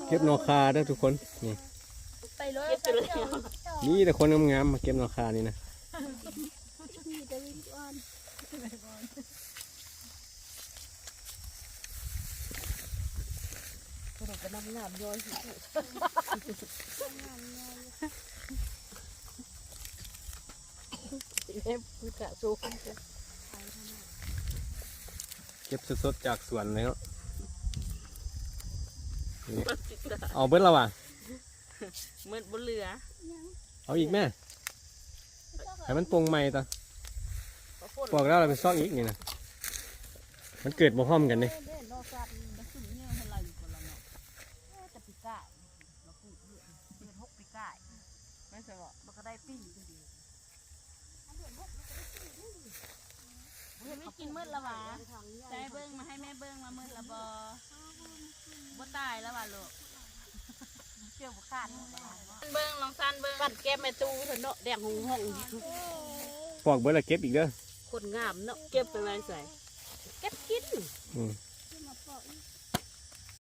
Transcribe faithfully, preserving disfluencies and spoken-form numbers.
เก็บหน่อข่าเด้อทุกคน นี่ ไปเลยเก็บไปเลย มีแต่คนงามๆมาเก็บหน่อข่านี่นะ กระดกกระนำงามย้อยสิ เอฟคือกะโซ เก็บสดๆจากสวนเลยเนาะ นี่ เอาเบิดแล้วว่ะ เมิดบ่เหลือ เอาอีกแม่ ให้มันปรุงใหม่ต่อ ปอกแล้วเราไปซอกอีกนี่นะ มันเกิดบ่พร้อมกันนี่ เด่นดอกสัตว์มันขึ้นเยอะเท่าไหร่อยู่คนละเนาะแต่ปีกายเราปลูกเยอะเดือนหกปีกาย ไม่ใช่บอก มันก็ได้ปีเดียว ไม่กินมืดละหวาใส่เบิ่งมาให้แม่เบิ่งมามืดละบ่บ่ตายแล้วหวาลูกเกี่ยวบ่ขาดเบิ่งลองสั้นเบิ่ง ปั่นแก้มแม่ตู้เถอะเนาะแดงหงหง ปอกเบิดแล้วเก็บอีกเด้อ คนงามเนาะเก็บไปไว้ใส่เก็บกิน อืม